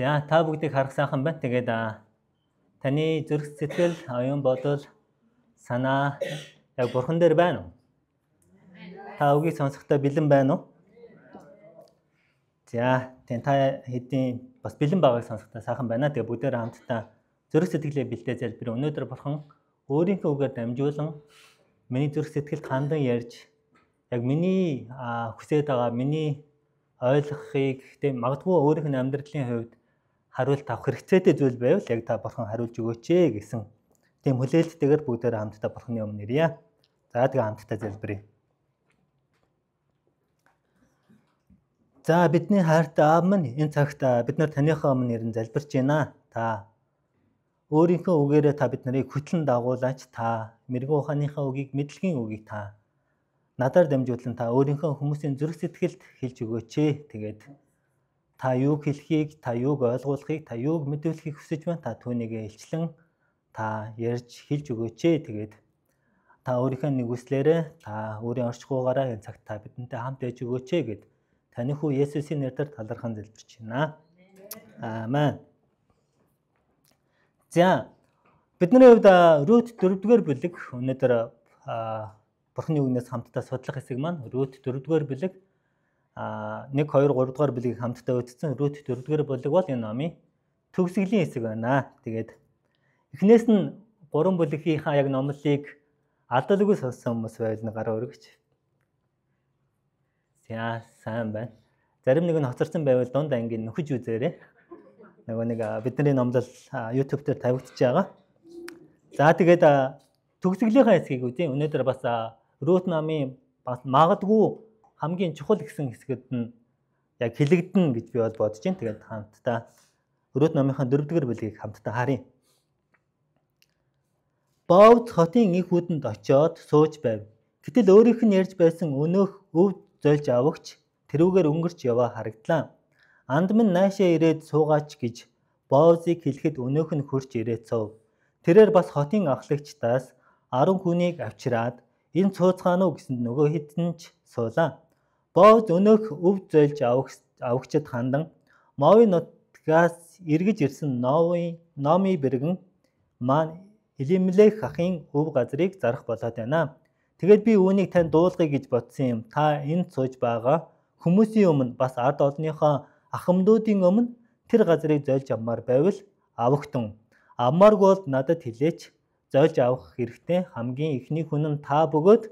За та бүгдийг харах сайхан байна. Тэгээд таны зүрх сэтгэл, оюун бодол, санаа яг бурхан дээр байна уу? Та үгийг сонсохдоо бэлэн байна уу? За тийм та хэдийн бас бэлэн байгааг сонсохдоо сайхан байна. Тэгээ бүгдээр хамтдаа зүрх сэтгэлээ бэлдээ залбир. Өнөөдөр бурхан өөрийнхөө үгээр дамжуулан миний зүрх сэтгэлд хандан ярьж яг миний хүсэж байгаа миний ойлгохыг тийм магадгүй өөрийнх нь амьдралын хувьд хариулт авах хэрэгцээтэй зүйл байвал яг та бурхан хариулж өгөөч ээ гэсэн тийм хүлээлттэйгээр бүгдээр хамтдаа бурханы өмнө ирье. За тэгээ хамтдаа залбирая. За бидний хайртай аав минь энэ цагт бид нар таныхаа өмнө ирэн залбирч байна. Та өөрийнхөө үгээрээ та бид нарыг хөтлөн дагуулаач. Та мэрэгэн ухааныхаа үгийг, мэдлэгийн үгийг та надаар дамжуулан та өөрийнхөө хүмүүсийн зүрх сэтгэлд хэлж өгөөч ээ. Тэгээд та юуг хэлхийг, та юуг ойлгуулахыг, та юуг мэдүүлэхийг хүсэж байна. Та түүнийг илчлэн та ярьж хэлж өгөөч ээ. Тэгээд та өөрийнхөө нэгүслээрээ, та өөрийн орчгуугаараа энэ цагт та бидэнтэй хамт байж өгөөч ээ гэд таны хүү Есүсийн нэрээр талархан залбирч байна. Амен. За бидний хувьд Рут 4-р бүлэг өнөөдөр Бурхны үгнээс хамтдаа судлах хэсэг маань Рут 4-р бүлэг 1 2 3 дугаар бүлгийг хамтдаа үзсэн. Рут 4-р бүлэг бол энэ номын төгсгөлийн хэсэг байна. Тэгээд эхнээс нь 3 бүлгийнхаа яг номлолыг алдалгүй сонссон хүмүүс байвал нэг гараа өргөч. За сайн байна. Зарим нэг нь хоцорсон байвал дунд ангийн нөхөж үзээрэй. Нөгөө нэг бидний номлол YouTube дээр тавигдчихж байгаа. За тэгээд төгсгөлийнхаа хэсгийг үзье. Өнөөдөр бас Рут намын бас магадгүй хамгийн чухал гэсэн хэсгэд нь яг хэлэгдэнэ гэж би бол бодож байна. Тэгээд хамтдаа Рут намынхаа 4-р бүлгийг хамтдаа харъя. Боовз хотын их үүдэнд очиод сууж байв. Гэтэл өөрийнх нь ярьж байсан өнөөх өв зольж авагч тэрүүгээр өнгөрч яваа харагдлаа. Анд минь наашаа ирээд суугаач гэж Боовзыг хэлэхэд өнөөх нь хурж ирээд суув. Тэрээр бас хотын ахлагчдаас 10 хүнийг авчираад энэ цууцгаана уу гэсэнд нөгөө хэдэн ч суулаа. Боовз өнөөх өв зольж авагчид хандан Моавын нутгаас эргэж ирсэн Номи бэргэн маань Элимелех ахын өв газрыг зарах болоод байна. Тэгээд би үүнийг тань дуулгая гэж бодсон юм. Та энд сууж байгаа хүмүүсийн өмнө бас ард олныхоо ахмадуудын өмнө тэр газрыг зольж авмаар байвал авахтун. Авмааргүй бол надад хэлээч. Зольж авах хэрэгтэй хамгийн эхний хүн нь та бөгөөд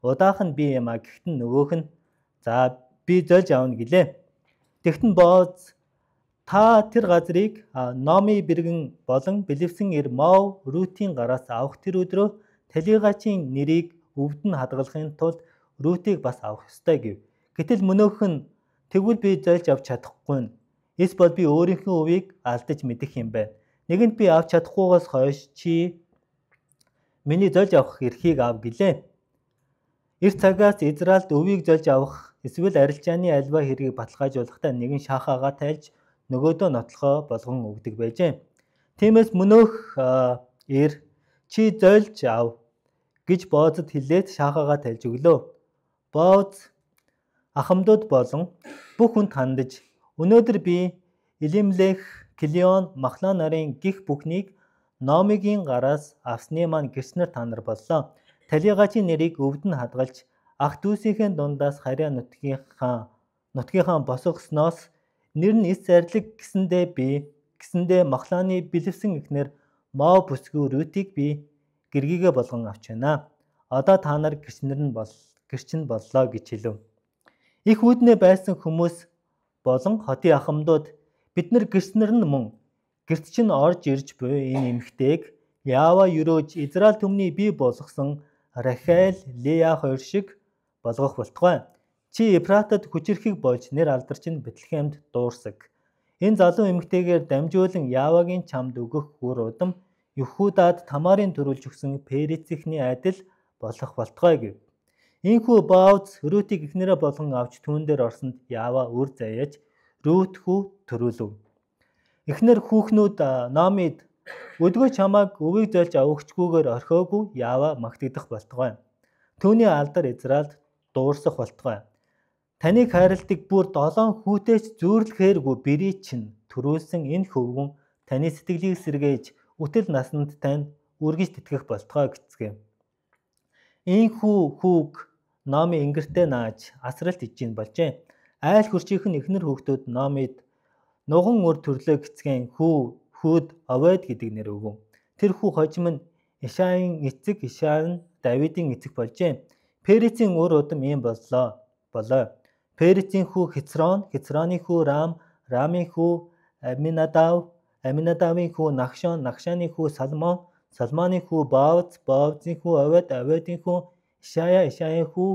удаах нь би юм а. Гэхдээ нөгөөх нь за би зольж авна гэлээ. Тэгтэн Боаз та тэр газрыг Номи бэргэн болон бэлэвсэн эр Мов Рутийн гараас авах тэр өдрөө Талигачийн нэрийг өвд нь хадгалахын тулд Рутийг бас авах ёстой гэв. Гэтэл мөнөөх нь тэгвэл би зольж авч чадахгүй. Эс бол би өөрийнхөө өвийг алдаж мэдэх юм байна. Нэгэнт би авч чадахгүйгээс хойш чи миний зольж авах эрхийг ав гэлээ. Эр цагаас Израильд өвийг зольж авах эсвэл арилжааны альва хэргийг баталгаажуулахдаа нэгэн шахаагаа тайлж нөгөөдөө нотлохоо болгон өгдөг байжээ. Тиймээс мөнөөх эр чи зольж ав гэж Боозд хэлээд шахаагаа тайлж өглөө. Бооз ахмадууд болон бүх хүнд хандаж өнөөдөр би Элимелех, Килион, Махлон нарын гих бүхнийг Номигийн гараас авсны маань гэрчнэр та нар боллоо. Талигачийн нэрийг өвд нь хадгалж ах дүүсийнхээ дундаас харьяа нутгийнхаа босгосноос нэр нь эс зарлиг гэсэндээ би гэсэндээ Махланы бэлэвсэн эхнэр Мов бүсгүй Рутийг би гэргийгээ болгон авч байна. Одоо та нар гэрчин боллоо гэж хэлв. Их үүднээ байсан хүмүүс болон хотын ахмадууд бид нар гэрчнэр нь мөн гэрт чинь орж ирж буй энэ эмэгтэйг Яава өрөөж Израиль түмний бий болгосон Рахель, Леа хоёр шиг болгох болтугай. Чи Ефратад хүчирхэг болж нэр алдар чинь Бэтлехемд дуурсаг. Энэ залуу эмэгтэйгээр дамжуулан Явагийн чамд өгөх үр удам Юхудад Тамарын төрүүлж өгсөн Перецийнхний адил болох болтугай гэв. Ийхүү Боаз Рутийг эхнэрээ болгон авч түүн дээр орсонд Яава үр заяаж Рут хүү төрүүлв. Эхнэр хүүхнүүд Номид өдгөө чамайг өвийг зольж авахчгүйгээр орхиогүй Яава магтагдах болтугай. Түүний алдар Израильд дуурсах болтугай. Таныг хайрладаг бүр 7 хүүтэй ч зүүрлэхээргүй бэрий чинь төрүүлсэн энэ хөвгүн таны сэтгэлийг сэргээж үтэл насанд тань үргэж тэтгэх болтугай гэцгээв. Ийхүү хүүг Номи ингэртээ нааж асралт ижин болжээ. Айл хөрчийнх нь эхнэр хүүхдүүд Номид нуган үр төрлөө гэцгэн хүүд Овед гэдэг нэр өгөв. Тэр хүү хожим нь Ишаийн эцэг, Ишаа нь Давидын эцэг болжээ. Перецийн үр удам ийм болоо. Перецийн хүү Хецрон, Хецроны хүү Рам, Рамын хүү Аминадав, Аминадавын хүү Нахшон, Нахшаны хүү Салмон, Салманы хүү Баавз, Баавзын хүү Овед, Оведын хүү Ишая, Ишаяын хүү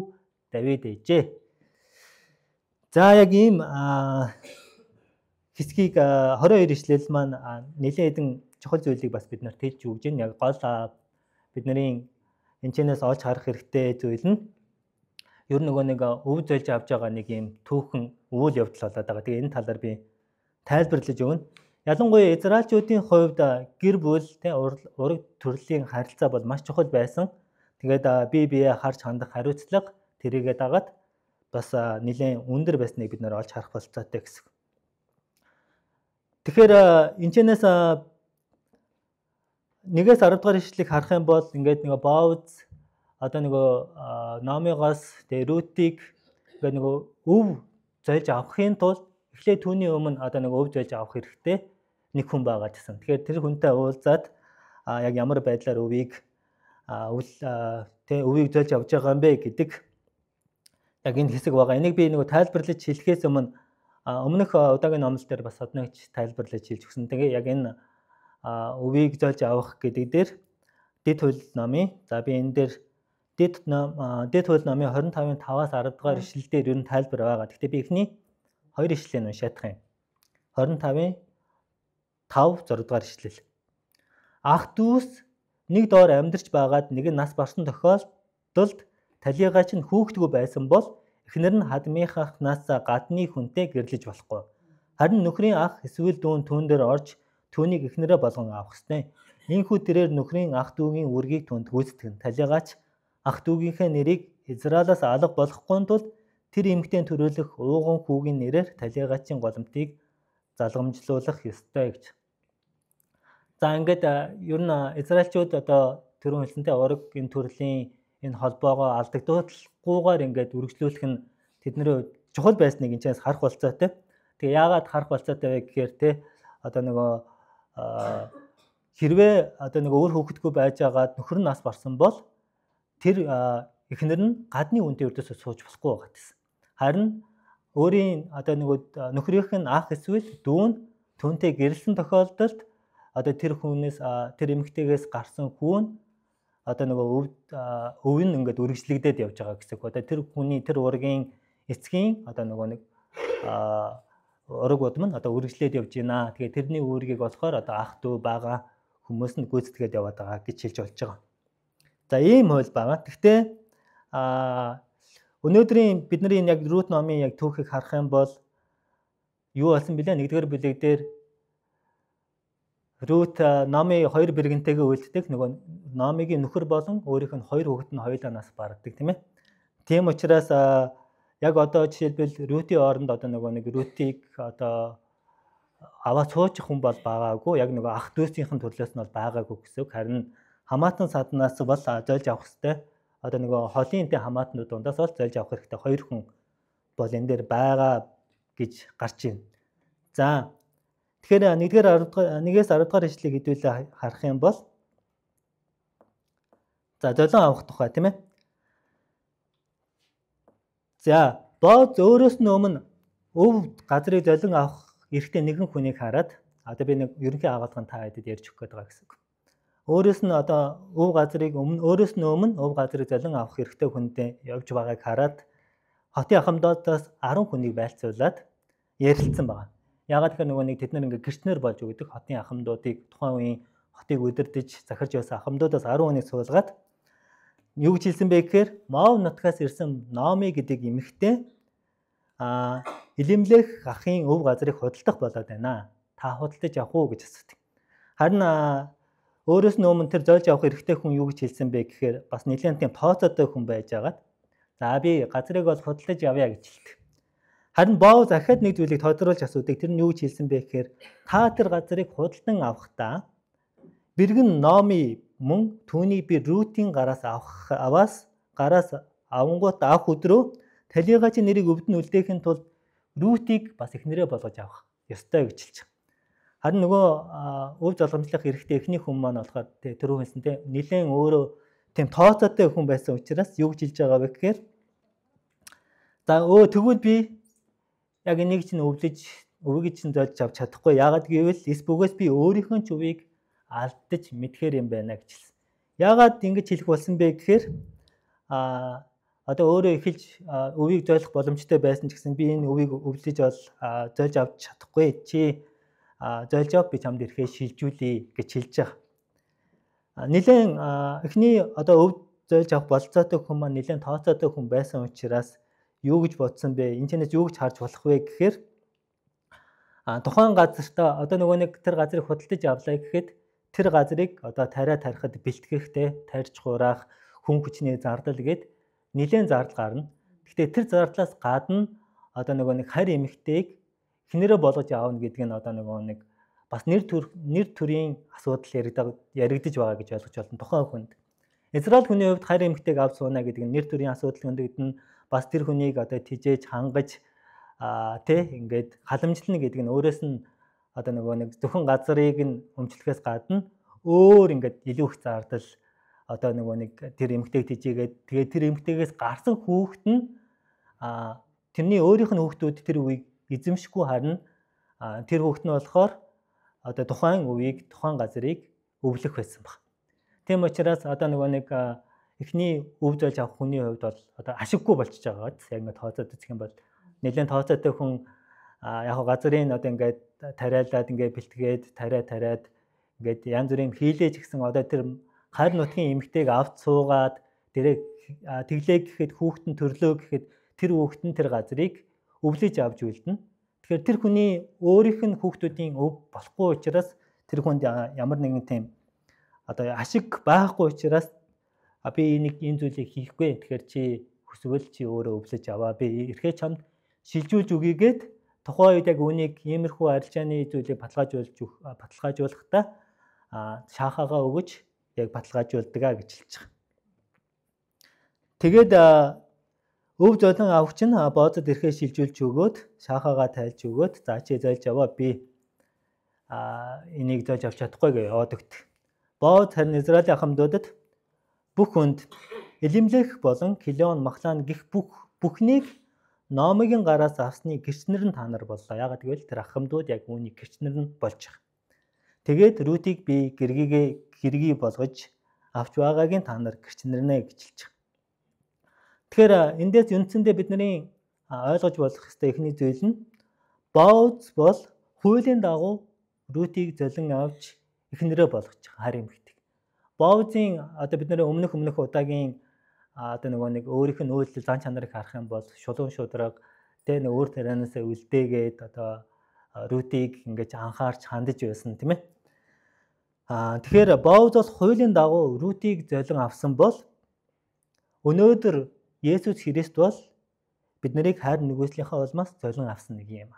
Давид ээжээ. За яг ийм хэсгийг 22 ишлэл маань нэлээд хэдэн чухал зүйлийг бас бид нарт хэлж өгч байна. Яг гол бидний энэчнээс олж харах хэрэгтэй зүйл нь ер нь нөгөө нэг өв зольж авч байгаа нэг юм түүхэн үйл явдал болоод байгаа. Тэгээ энэ талаар би тайлбарлаж өгнө. Ялангуяа израильчүүдийн хувьд гэр бүл, ураг төрлийн харилцаа бол маш чухал байсан. Тэгээд бие биеэ харж хандах хариуцлага тэрийгээ дагаад бас нэлээд өндөр байсныг бид нэр олж харах болцоотой гэсэн. Тэгэхээр энэчнээс 1-ээс 10 дугаар ишлэлийг харах юм бол ингээд нэг Боаз одоо нөгөө Номигоос тэгээ Рутийг ингээд нөгөө өв зольж авахын тулд эхлээд түүний өмнө одоо нөгөө өв зольж авах хэрэгтэй нэг хүн байгаа гэсэн. Тэгэхээр тэр хүнтэй уулзаад яг ямар байдлаар өвийг өвийг зольж авч байгаа юм бэ гэдэг яг энэ хэсэг байгаа. Энийг би нөгөө тайлбарлаж хэлэхээс өмнө өмнөх удаагийн номлол дээр бас одногч тайлбарлаж хэлж өгсөн. Тэгээ яг энэ өвийг зольж авах гэдэг дээр Дэд хууль номын, за би энэ дээр Дэд хууль номын 25-ын 5-аас 10 дугаар ишлэл дээр ер нь тайлбар байгаа. Гэхдээ би эхний хоёр ишлэлийг уншаадах юм. 25-ын 5 6 дугаар ишлэл. Ах дүүс нэг доор амьдарч байгаад нэг нь нас барсан тохиолдолд талийгаач нь хүүхдгүй байсан бол эхнэр нь хадмынхаас гадны хүнтэй гэрлэж болохгүй. Харин нөхрийн ах эсвэл дүүн түүн дээр орж түүнийг эхнэрээ болгон авах ёстой. Ийхүү тэрээр нөхрийн ах дүүгийн үүргийг түүнд гүйцэтгэн. Талийгаач ах дүүгийнхээ нэрийг Израилаас алга болохгүй тул тэр эмэгтэйн төрөөлөх ууган хүүгийн нэрээр талийгаачийн голомтыг залгамжлуулах ёстой гэж. За ингээд ер нь израильчууд одоо түрүүн хэлсэнтэй ураг энэ төрлийн энэ холбоогоо алдагдуулахгүйгээр ингээд үргэлжлүүлэх нь тэдний чухал байсныг энэ чаас харах болцоотой. Тэгээ яагаад харах болцоотой вэ гэхээр те одоо нөгөө хэрвээ одоо нөгөө өөр хүүхэдгүй байж байгаад нөхөр нь нас барсан бол тэр эхнэр нь гадны үнтэй өрдөөсөө сууж болохгүй байгаа гэсэн. Харин өөрийн одоо нөгөө нөхрийнх нь ах эсвэл дүү нь түүнтэй гэрэлсэн тохиолдолд одоо тэр хүнээс тэр эмэгтэйгээс гарсан хүн одоо нөгөө өв нь ингээд үргэлжлэгдээд явж байгаа гэсэн. Одоо тэр хүний тэр ургийн эцгийн одоо нөгөө нэг ураг удам нь одоо үргэлжлээд явж байна. Тэгээ тэрний үүргийг болохоор одоо ах дүү байгаа хүмүүс нь гүйцэтгээд яваад байгаа гэж хэлж болж байгаа. За ийм хууль байгаа. Гэхдээ өнөөдрийн бидний яг Рут номын яг түүхийг харах юм бол юу болсон бэлээ? 1-р бүлэг дээр Рут номын хоёр бэргэнтэйгээ үйлддэг. Нөгөө номигийн нөхөр болон өөрийнх нь хоёр хүүхэд нь хоёулаа нас бардаг, тийм ээ. Тийм учраас яг одоо жишээлбэл Рутийн оронд одоо нөгөө нэг Рутийг одоо аваад суучих хүн бол байгаагүй. Яг нөгөө ах дүүсийнх нь төрлөөс нь бол байгаагүй гэсэн үг. Харин хамаатан саднаас бол зольж авах хэрэгтэй. Одоо нөгөө холын энтэй хамаатнууд дундаас бол зольж авах хэрэгтэй хоёр хүн бол энэ дээр байгаа гэж гарч байна. За тэгэхээр 1-ээс 10 дугаар ишлэгийг хэдүүлээ харах юм бол за золон авах тухай, тийм ээ. За Боаз өөрөөс нь өмнө өв газрыг золон авах эрхтэй нэгэн хүнийг хараад одоо би нэг ерөнхий агуулгын та хэдэд ярьж өгөх гээд байгаа гэсэн үг. Өөрөөс нь одоо өв газрыг өмнө өөрөөс нь өмнө өв газрыг золон авах эрхтэй хүнтэй явж байгааг хараад хотын ахмадуудаас 10 хүнийг байлцуулаад ярилцсан байгаа. Яагаад гэхээр нөгөө нэг тэд нар ингээ гэрчнэр болж өгдөг хотын ахмадуудыг тухайн үеийн хотыг удирдах захирч байсан ахмадуудаас 10 хүнийг суулгаад юу гэж хэлсэн бэ гэхээр Моав нутгаас ирсэн Номи гэдэг эмэгтэй Элимлэх ахын өв газрыг худалдах болоод байна. Та худалдаж авах уу гэж асуудаг. Харин өөрөөс нь өмнө тэр зольж авах эрхтэй хүн юу гэж хэлсэн бэ гэхээр бас нэлээд тийм тооцоотой хүн байж байгаад за би газрыг бол худалдаж авъя гэж хэлдэг. Харин Боаз ахиад нэг зүйлийг тодруулж асуудаг. Тэр нь юу гэж хэлсэн бэ гэхээр та тэр газрыг худалдан авахдаа бэргэн Номи мөн түүнийг би Рутийн гараас авах аваас гараас авангуут авах өдрөө талигаа чи нэрийг өвд нь үлдээхин тулд Рутийг бас эхнэрээ болгож авах ёстой гэж хэлж байгаа. Харин нөгөө өв золгомжлох эрхтэй эхний хүн маань болохоор түрүү хэлсэн те нэлээд өөрөө тийм тооцоотой хүн байсан учраас юу гэж хэлж байгаа вэ гэхээр за тэгвэл би яг энийг чинь өвлөж өвгийг чинь зольж авч чадахгүй. Яагаад гэвэл эс бөгөөс би өөрийнхөө ч өвийг алдаж мэдхээр юм байна гэж хэлсэн. Яагаад ингэж хэлэх болсон бэ гэхээр одоо өөрөө эхэлж өвийг зойлох боломжтой байсан ч гэсэн би энэ өвийг өвлөж бол зольж авч чадахгүй. Чи зольж ав, би чамд ирэхээ шилжүүлье гэж хэлж байгаа. Нилээн эхний одоо өв зольж авах болцоотой хүн маань нилээн тооцоотой хүн байсан учраас юу гэж бодсон бэ? Энэ чэнэс юу гэж харж болох вэ гэхээр тухайн газартаа одоо нөгөө нэг тэр газрыг худалдаж авлаа гэхэд тэр газрыг одоо тариа тарихад бэлтгэхтэй, тарьж хураах, хүн хүчний зардал гээд нилээн зардал гарна. Гэхдээ тэр зардлаас гадна одоо нөгөө нэг харь эмэгтэйг хинээрээ болгож аавна гэдэг нь одоо нөгөө нэг бас нэр төрийн асуудал яригдаж байгаа гэж ойлгож байна тухайн хүнд. Израиль хүний хувьд харь эмэгтэйг авч сууна гэдэг нь нэр төрийн асуудал хөндөгдөн, бас тэр хүнийг одоо тижээж хангаж тэ ингээд халамжлана гэдэг нь өөрөөс нь одоо нөгөө нэг зөвхөн газрыг нь өмчлөхөөс гадна өөр ингээд илүү их зардал одоо нөгөө нэг тэр эмэгтэйг тижээгээд тэгээд тэр эмэгтэйгээс гарсан хүүхэд нь тэрний өөрийнх нь хүүхдүүд тэр үеийг эзэмшихгүй, харин тэр хүүхэд нь болохоор одоо тухайн үеийг тухайн газрыг өвлөх байсан баг. Тийм учраас одоо нөгөө нэг эхний өв зольж авах хүний хувьд бол одоо ашиггүй болчихж байгаа биз. Яг ингээд тооцоод үзэх юм бол нэлээд тооцоотой хүн яг газрын одоо ингээд тариалаад ингээд бэлтгээд тариа тариад ингээд янз бүрийн хийлээж гисэн одоо тэр харь нутгийн эмэгтэйг авч суугаад тэрэг тэглээ гэхэд хүүхэд нь төрлөө гэхэд тэр хүүхэд нь тэр газрыг өвлөж авч үлдэнэ. Тэгэхээр тэр хүний өөрийнх нь хүүхдүүдийн өв болохгүй учраас тэр хүнд ямар нэгэн тийм одоо ашиг байхгүй учраас би энийг энэ зүйлийг хийхгүй. Тэгэхээр чи хүсвэл чи өөрөө өвлөж аваа. Би эрхээ чамд шилжүүлж өгье гээд тухайн үед яг үүнийг иймэрхүү арилжааны зүйлийг баталгаажуулахдаа шаахаагаа өгөж яг баталгаажуулдаг а гэж хэлж байгаа. Тэгээд өв золон авахч нь Боозод эрхээ шилжүүлж өгөөд шаахаагаа тайлж өгөөд за чи зольж аваа, би энийг зольж авч чадахгүй гэж яваад өгдөг. Бооз харин Израилийн ахмадуудад бүх хүнд Элимлех болон Килеон, Махлан гих бүхнийг Номигийн гараас авсны гэрчнэр нь та нар боллоо. Яагаад гэвэл тэр ахмадууд яг үүний гэрчнэр нь болж байгаа. Тэгээд Рутийг би гэргий болгож авч байгааг нь та нар гэрчнэрнэ гэж хэлж байгаа. Тэгэхээр эндээс үндсэндээ бидний ойлгож болох ёстой эхний зүйл нь Бооз бол хуулийн дагуу Рутийг золин авч эхнэрээ болгож байгаа харь эмэгтэйг. Боозын одоо бид нэр өмнөх удаагийн одоо нөгөө нэг өөрийнх нь үйлдэл зан чанарыг харах юм бол шулуун шудраг тэ нэг өөр тарианаасаа үлдээгээд одоо Рутийг ингэж анхаарч хандаж байсан тийм ээ. Тэгэхээр Боаз бол хуулийн дагуу Рутийг золин авсан бол өнөөдөр Есүс Христ бол бид нарыг хайр нэгүслийнхээ улмаас золин авсан нэг юм.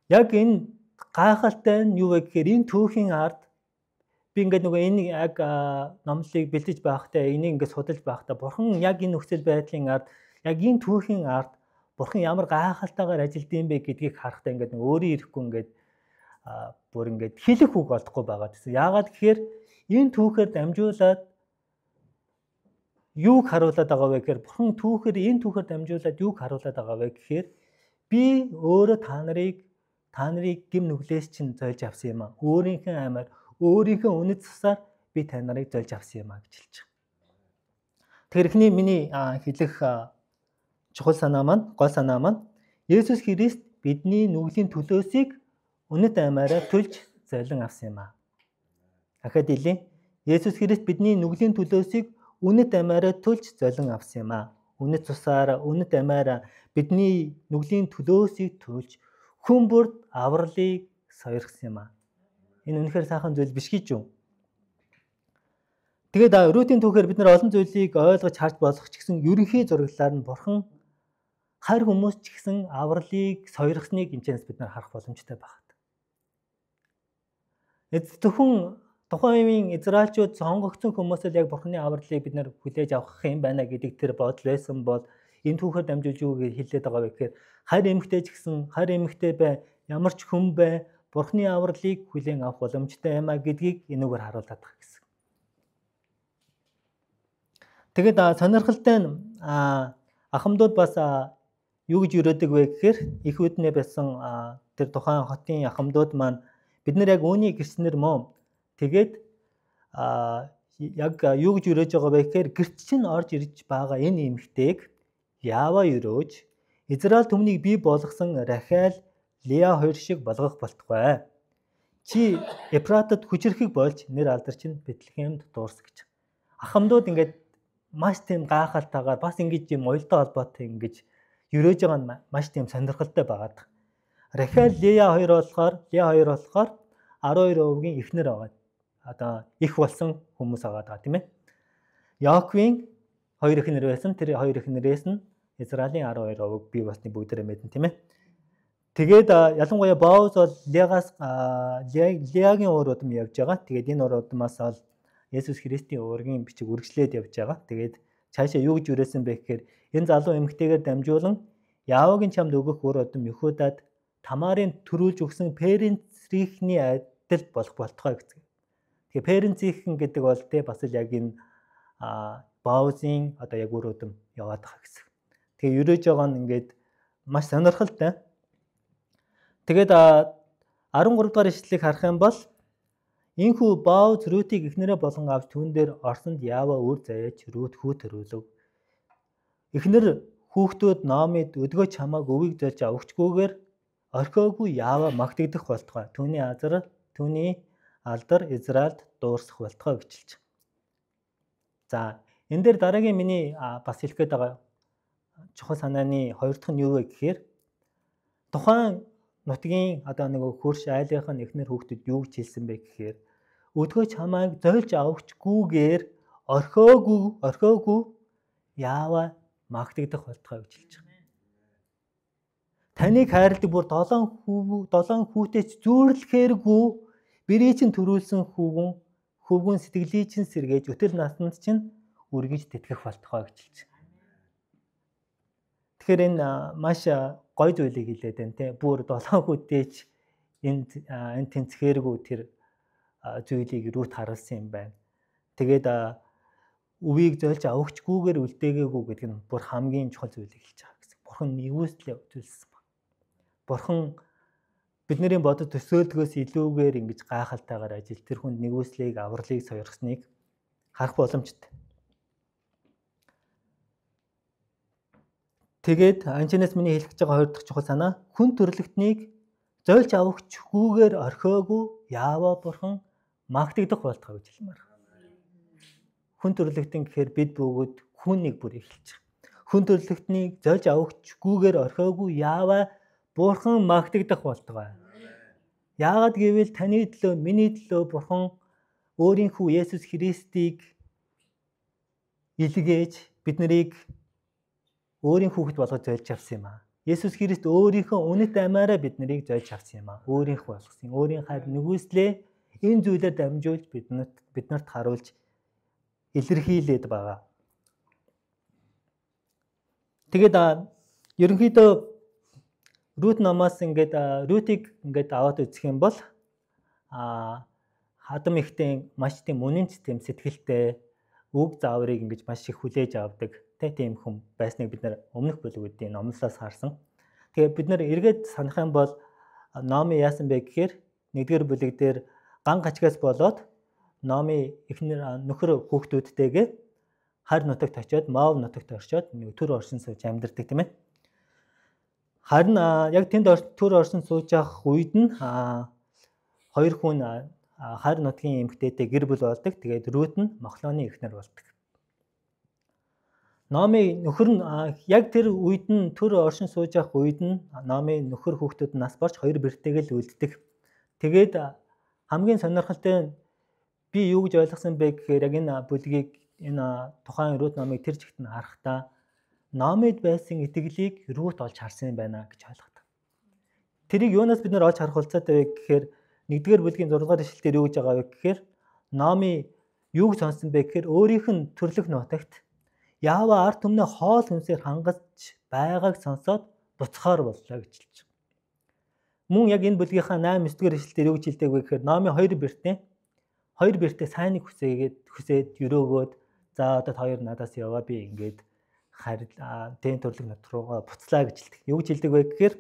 Яг энэ гайхалтай нь юу вэ гэхээр энэ түүхийн ард би ингээд нөгөө энэ яг номлолыг бэлдэж байхдаа энийг ингээд судалж байхдаа бурхан яг энэ нөхцөл байдлын ард яг энэ түүхийн ард бурхан ямар гайхалтайгаар ажилд юм бэ гэдгийг харахтаа ингээд нөгөө өөрөө ирэхгүй ингээд бүр ингээд хэлэх үг олдохгүй байгаа гэсэн. Яагаад гэхээр энэ түүхээр дамжуулаад юуг харуулад байгаа вэ гэхээр бурхан түүхээр энэ түүхээр дамжуулаад юуг харуулад байгаа вэ гэхээр би өөрөө та нарыг гим нүглээс чинь зольж авсан юм а. Өөрийнхөө аймаар өөрийнхөө үнэт цусаар би та нарыг зольж авсан юм а гэж хэлж байгаа. Тэгэхээр эхний миний хэлэх чухал санаа маань, гол санаа маань Есүс Христ бидний нүглийн төлөөсийг үнэт аймаараа төлж золин авсан юм а. Дахиад хэлье. Есүс Христ бидний нүглийн төлөөсийг үнэт амиараа төлж золин авсан юм а. Үнэт цусаараа, үнэт амиараа бидний нүглийн төлөөсийг төлж хүн бүрд авралыг сойрхсан юм а. Энэ үнэхээр сайхан зүйл биш гэж юу? Тэгээд Рутийн түүхээр бид нар олон зүйлийг ойлгож харж болох ч гэсэн ерөнхий зураглалаар нь бурхан Харь хүмүүс ч гэсэн авралыг сойрхсныг энэчнээс бид нар харах боломжтой байна. Зөвхөн тухайн үеийн израильчууд сонгогдсон хүмүүс л яг Бурхны авралыг бид нар хүлээж авах юм байна гэдэг тэр бодол байсан бол энэ түүхээр дамжуулж юу гэж хэлээд байгаа вэ гэхээр харь эмэгтэй ч гэсэн харь эмэгтэй бай, ямар ч хүн бай, Бурхны авралыг хүлээн авах боломжтой юм а гэдгийг энүүгээр харуулдаг гэсэн. Тэгэд сонирхолтой нь ахмадууд бас юу гэж өрөөдөг вэ гэхээр их үднэ байсан тэр тухайн хотын ахмадууд маань бид нар яг үүний гэрчнэр мөн. Тэгээд яг юу гэж өрөөж байгаа вэ гэхээр гэрт чинь орж ирж байгаа энэ эмэгтэйг Яава өрөөж Израиль түмнийг бий болгосон Рахел, Леа хоёр шиг болгох болтугай. Чи Эфратад хүчрэхийг болж нэр алдар чинь Бэтлехемд дуурс гэж. Ахмадууд ингээд маш тийм гайхалтайгаар бас ингэж юм уялдаа холбоотой ингэж өрөөж байгаа нь маш тийм сонирхолтой байгаад. Рахел, Леа хоёр болохоор 12 овгийн эхнэр байгаа. Одоо их болсон хүмүүс байгаа даа, тийм ээ. Яаковын хоёр эхнэр байсан. Тэр хоёр эхнэрээс нь Израилийн 12 овг бий болсны бүгдээрээ мэднэ, тийм ээ. Тэгээд ялангуяа Боаз бол Леагаас Леагийн уур удам явж байгаа. Тэгээд энэ уур удмаас бол Есүс Христийн уургийн бичиг үргэлжлээд явж байгаа. Тэгээд цаашаа юу гэж үрээсэн бэ гэхээр энэ залуу эмэгтэйгээр дамжуулан Яавагийн чамд өгөх ур удам Йехудад Тамарын төрүүлж өгсөн Перенцрийнхний адил болох болтугай гэсэн. Тэгэхээр Перенцрийнхэн гэдэг бол тэ бас л яг энэ Боазын одоо яг ур удам яваад байгаа гэсэн. Тэгээ өрөөж байгаа нь ингээд маш сонирхолтой. Тэгээд 13 дугаар ишлэлийг харах юм бол энхүү Боаз Рутийг эхнэрээ болгон авч түүн дээр орсонд Яава үр заяаж Рут хүү төрүүлв. Эхнэр хүүхдүүд Номид өдгөө чамааг өвийг зольж авахчгүйгээр орхиогүй Яава магтагдах болтугай. Түүний азар түүний алдар Израильд дуурсах болтугай гэж хэлж. За энэ дээр дараагийн миний бас хэлэх гээд байгаа чухал санааны хоёр дахь нь юу вэ гэхээр тухайн нутгийн одоо нэг хөрш айлынх нь эхнэр хүүхдүүд юу гэж хэлсэн бэ гэхээр өдгөө чамайг зольж авахчгүйгээр орхиогүй Яава магтагдах болтугай гэж хэлж байгаа. Таныг хайрладаг бүр 7 хүүтэй ч зүүрлэхээргүй бэрээ чинь төрүүлсэн хөвгүн сэтгэлийг чинь сэргээж өтөл насанд чинь үргэж тэтгэх болтугай гэж хэлж байгаа. Тэгэхээр энэ маш гой зүйлийг хэлээд байна те. Бүр 7 хүүтэй ч энэ тэнцэхээргүй тэр зүйлийг Рут харуулсан юм байна. Тэгээд өвийг зольж авахчгүйгээр үлдээгээгүй гэдэг нь бүр хамгийн чухал зүйлийг хэлж байгаа гэсэн. Бурхан нэгүслээ үзүүлсэн баг. Бурхан бидний бодод төсөөлдгөөс илүүгээр ингэж гайхалтайгаар ажил тэр хүнд нэгүслийг авралыг сойрхсныг харах боломжтой. Тэгээд анчнаас миний хэлэх гэж байгаа хоёр дахь чухал санаа хүн төрлөختнийг зольж авахчгүйгээр орхиогүй Яава бурхан магтагдах болтугай гэж хэлмээр. Хүн төрлөختөн гэхээр бид бүгд хүн нэг бүр эхэлж байгаа. Хүн төрлөختнийг зольж авахчгүйгээр орхиогүй Яава бурхан магтагдах болтугай. Яагаад гэвэл таны төлөө, миний төлөө бурхан өөрийн хүү Есүс Христийг илгээж бид нарыг өөрийн хүүхэд болгож зольж авсан юм аа. Есүс Христ өөрийнхөө үнэт амиараа бид нарыг зольж авсан юм аа. Өөрийнх болгосон. Өөрийн хайр нэгүслээ энэ зүйлээр дамжуулж биднэрт харуулж илэрхийлээд байгаа. Тэгээд ерөнхийдөө Рут номоос ингээд Рутийг ингээд аваад үзэх юм бол хадам ихтэй маш тийм үнэнч тийм сэтгэлтэй үг зааврыг ингэж маш их хүлээж авдаг тийм хүн байсныг бид нар өмнөх бүлгүүдийн номлолоос харсан. Тэгээд бид нар эргээд санах юм бол Номи яасан бэ гэхээр 1-р бүлэг дээр ган гачгаас болоод Номи эхнэр нөхөр хүүхдүүдтэйгээ харь нутагт очиод Моав нутагт орчоод нэг төр оршин сууж амьдардаг тийм ээ. Харин яг тэнд төр оршин сууж явах үед нь хоёр хүн харь нутгийн эмэгтэйтэй гэр бүл болдог. Тэгээд Рут нь Махлоны эхнэр болдог. Номи нөхөр нь яг тэр үед нь төр оршин сууж явах үед нь Номи нөхөр хүүхдүүд нас барч хоёр бэртэйг л үлддэг. Тэгээд хамгийн сонирхолтой нь би юу гэж ойлгосон бэ гэхээр яг энэ бүлгийг энэ тухайн Рут номыг тэр чигт нь харахтаа Номид байсан итгэлийг Рут олж харсан юм байна гэж ойлгодог. Тэрийг юунаас бид нар олж харах болцоотой вэ гэхээр 1-р бүлгийн 6-р ишлэл дээр юу гэж байгаа вэ гэхээр Номи юуг сонсон бэ гэхээр өөрийнх нь төрлөх нутагт Яава ард түмнээ хоол хүнсээр хангаж байгааг сонсоод буцахаар боллоо гэж хэлж байгаа. Мөн яг энэ бүлгийнхаа 8 9-р ишлэл дээр юу гэж хэлдэг вэ гэхээр Номи хоёр бэртээ сайныг хүсээд өрөөгөөд за одоо хоёр надаас яваа би ингээд тэн төрлөх нутг руугаа буцлаа гэж хэлдэг. Юу гэж хэлдэг вэ гэхээр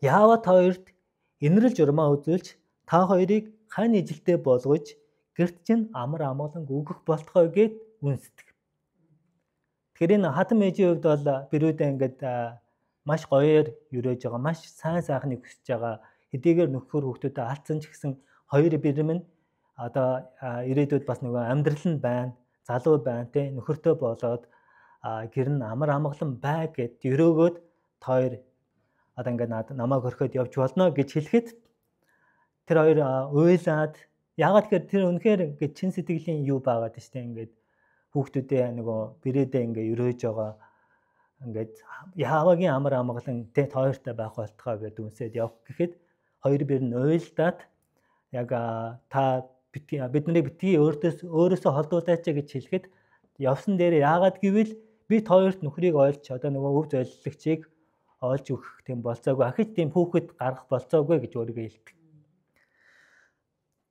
Яава та хоёрт инрэл журмаа үзүүлж та хоёрыг хань ижилтэй болгож гэрт чинь амар амгалан өгөх болтгой гэд үнсдэг. Тэгэхээр энэ хатан ээжийн хувьд бол бэрүүдээ ингээд маш гоёор өрөөж байгаа, маш сайн сайхныг хүсэж байгаа. Хэдийгээр нөхөр хүүхдүүдэд алдсан ч гэсэн хоёр бэрэм нь одоо ирээдүйд бас нөгөө амьдрал нь байна, залуу байна те, нөхөртөө болоод гэр нь амар амгалан бай гэд өрөөгөөд та хоёр одоо ингээд намайг хөрхөд явж болно гэж хэлэхэд тэр хоёр уйлаад яагаад тэгэхээр тэр үнэхээр ингээд чин сэтгэлийн юу байгаад штэ ингээд хүүхдүүдээ нөгөө бэрээдээ ингээд өрөөж байгаа ингээд Яавагийн амар амгалан тэ хоёртой байх болтгоо гэд үнсээд явах гэхэд хоёр бэр нь уйлдаад яг та бид нарыг битгий өөрөөсөө холдуулаач гэж хэлэхэд явсан дээр яагаад гэвэл би хоёрт нөхрийг ойлж одоо нөгөө өв золилогчийг олж өгөх тийм болцоогүй ахиж тийм хүүхэд гаргах болцоогүй гэж өөрийгөө хэлдэг.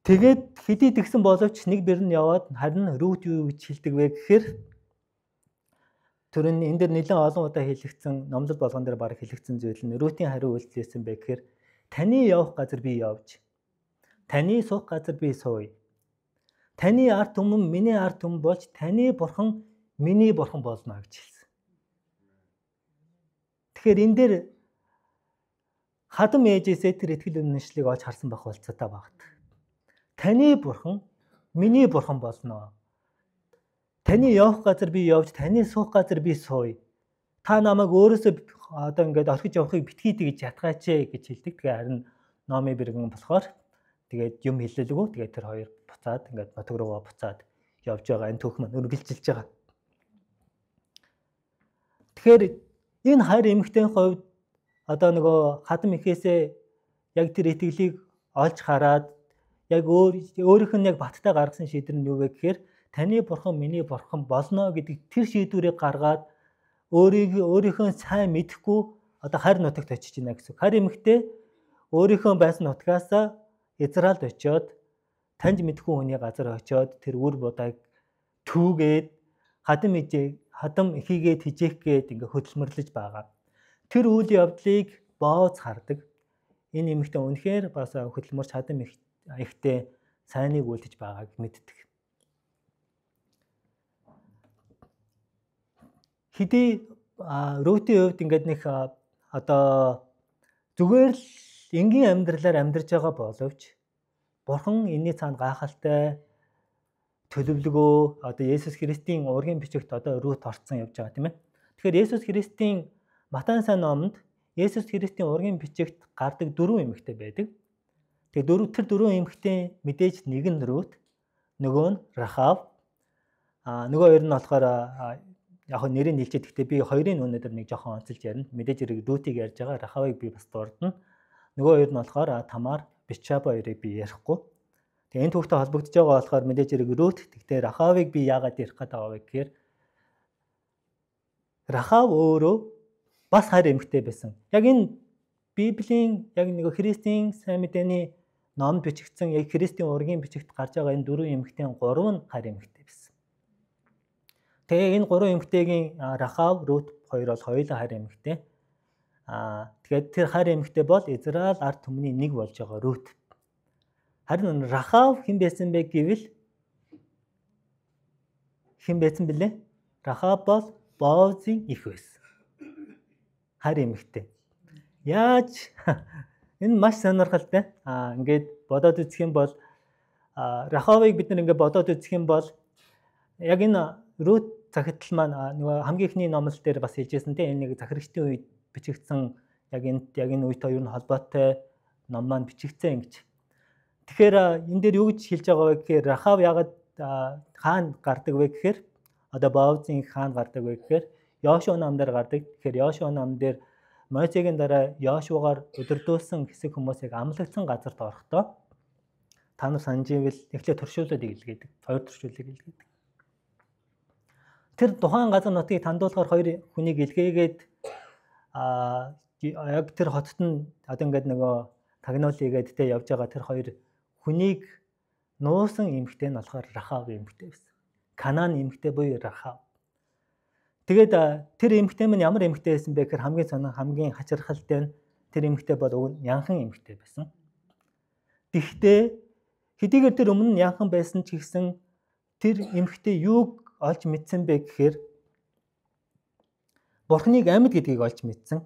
Тэгээд хэдий тэгсэн боловч нэг бэр нь яваад харин Рут юу гэж хэлдэг вэ гэхээр тэр нь энэ дэр нэлээд олон удаа хэлэгдсэн номлол болгон дээр бараг хэлэгдсэн зүйл нь Рутийн хариу үйлдэл байсан бэ гэхээр таны явах газар би явж, таны суух газар би сууя. Таны ард түмэн миний ард түмэн болж таны бурхан миний бурхан болно гэж хэлсэн. Тэгэхээр энэ дээр хадам ээжээсээ тэр итгэл үнэмшлийг олж харсан байх болцоотой багт. Таны бурхан миний бурхан болно. Таны явах газар би явж, таны суух газар би сууя. Та намайг өөрөөсөө одоо ингээд орхиж явахыг битгий гэж ятгаач гэж хэлдэг. Тэгээ харин Номи бэргэн болохоор тэгээд юм хэлэлгүй. Тэгээд тэр хоёр буцаад ингээд нутаг руугаа буцаад явж байгаа. Энэ түүх маань үргэлжилж байгаа. Тэгэхээр энэ хайр эмэгтэйн хувьд одоо нөгөө хадам ихээсээ яг тэр итгэлийг олж хараад яг өөрийнх нь яг баттай гаргасан шийдвэр нь юу вэ гэхээр таны бурхан миний бурхан болно гэдэг тэр шийдвэрийг гаргаад өөрийнхөө сайн мэдэхгүй одоо харь нутагт очиж байна гэсэн. Харь эмэгтэй өөрийнхөө байсан нутгаасаа Израильд очиод таньж мэдэхгүй хүний газар очиод тэр үр будааг түүгээд хадам ихийгээ тижээх гээд ингээ хөдөлмөрлөж байгаа. Тэр үйл явдлыг Бооз хардаг. Энэ эмэгтэй үнэхээр бас хөдөлмөрч хадам ихтэй сайныг үлдэж байгааг мэддэг. Хэдий Рутийн хувьд ингээд нэг одоо зүгээр л энгийн амьдралаар амьдарч байгаа боловч Бурхан энэний цаана гайхалтай төлөвлөгөө одоо Есүс Христийн ургийн бичигт одоо Рут орцсон явж байгаа тийм ээ. Тэгэхээр Есүс Христийн Матай сайн номонд Есүс Христийн ургийн бичигт гардаг дөрвөн эмэгтэй байдаг. Тэгээ тэр дөрвөн эмэгтэй мэдээж нэг нь Рут, нөгөө нь Рахав, нөгөө хоёр нь болохоор яг хөө нэрийг хэлчихэд гэхдээ би хоёрын өнөөдөр нэг жоохон онцолж ярина. Мэдээж хэрэг Рутийг ярьж байгаа, Рахавыг би бас дурдна. Нөгөө хоёр нь болохоор Тамар, Битшаба хоёрыг би ярихгүй. Тэгээ энэ түүхтэй холбогдож байгаа болохоор мэдээж хэрэг Рут, гэхдээ Рахавыг би яагаад ярих гээд байгаа вэ гэхээр Рахав өөрөө бас харь эмэгтэй байсан. Яг энэ Библийн яг нэг Христийн сайн мэдээний номд бичигдсэн яг Христийн ургийн бичигт гарч байгаа энэ дөрвөн эмэгтэйн гурав нь харь эмэгтэй байсан. Тэгээ энэ гурван эмэгтэйгийн Рахав, Рут хоёр бол хоёулаа харь эмэгтэй. Тэгээд тэр харь эмэгтэй бол Израиль ард түмний нэг болж байгаа Рут. Харин Рахав хэн байсан бэ гэвэл хэн байсан бэлээ? Рахав бол Боозын эх байсан. Харь эмэгтэй. Яаж энэ маш сонирхолтой. Ингээд бодоод үзэх юм бол Рахавыг бид нар ингээд бодоод үзэх юм бол яг энэ Рут захидал маань нөгөө хамгийн эхний номлол дээр бас хэлжсэн тийм энэ нэг захирагчдын үед бичигдсэн яг энэ үетэй юу н холбоотой ном маань бичигдсэн гэж. Тэгэхээр энэ дээр юу гэж хэлж байгаа вэ гэхээр Рахав яагаад хаана гардаг вэ гэхээр одоо Боозын хаана гардаг вэ гэхээр Йошуа нам дээр гардаг. Тэгэхээр Йошуа нам дээр Мойсегийн дараа Йошуагаар удирдуулсан хэсэг хүмүүсийг амлагдсан газарт орохдоо та нар санаж ивэл эхлээд туршуулаад илгээдэг. Хоёр туршуулыг илгээдэг. Тэр тухайн газар нутгийг тандуулахаар хоёр хүнийг илгээгээд яг тэр хотод нь одоо ингээд нөгөө тагнуул хийгээд тэ явж байгаа тэр хоёр хүнийг нуусан эмэгтэй нь болохоор Рахав эмэгтэй байсан. Канаан эмэгтэй буюу Рахав. Тэгээд тэр эмэгтэй минь ямар эмэгтэй байсан бэ гэхээр хамгийн сонин, хамгийн хачирхалтай нь тэр эмэгтэй бол уг нь янхан эмэгтэй байсан. Тэгэхдээ хэдийгээр тэр өмнө нь янхан байсан ч гэсэн тэр эмэгтэй юуг олж мэдсэн бэ гэхээр Бурхныг амьд гэдгийг олж мэдсэн.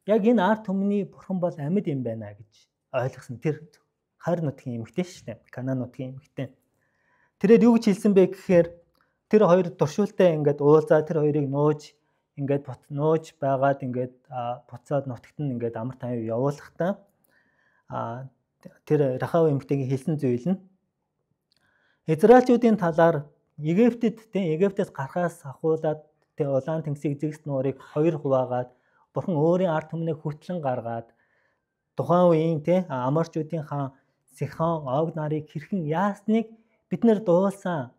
Яг энэ ард түмний бурхан бол амьд юм байна гэж ойлгосон. Тэр хайр нутгийн эмэгтэй шүү дээ. Канаан нутгийн эмэгтэй. Тэрээр юу гэж хэлсэн бэ гэхээр тэр хоёр туршуултай ингээд уулзаа тэр хоёрыг нууж ингээд нууж байгаад ингээд буцаад нутагт нь ингээд амар тайван явуулахдаа тэр Рахав эмэгтэйгийн хэлсэн зүйл нь Израильчүүдийн талаар Египтэд тийм Египтээс гарахаас ахуулаад тэг улаан тэнгисийг зэгс нуурыг хоёр хуваагаад Бурхан өөрийн ард түмнийг хөтлөн гаргаад тухайн үеийн тийм Аморчуудын хаан Сихон, Ог нарыг хэрхэн яасныг бид нэр дуулсан.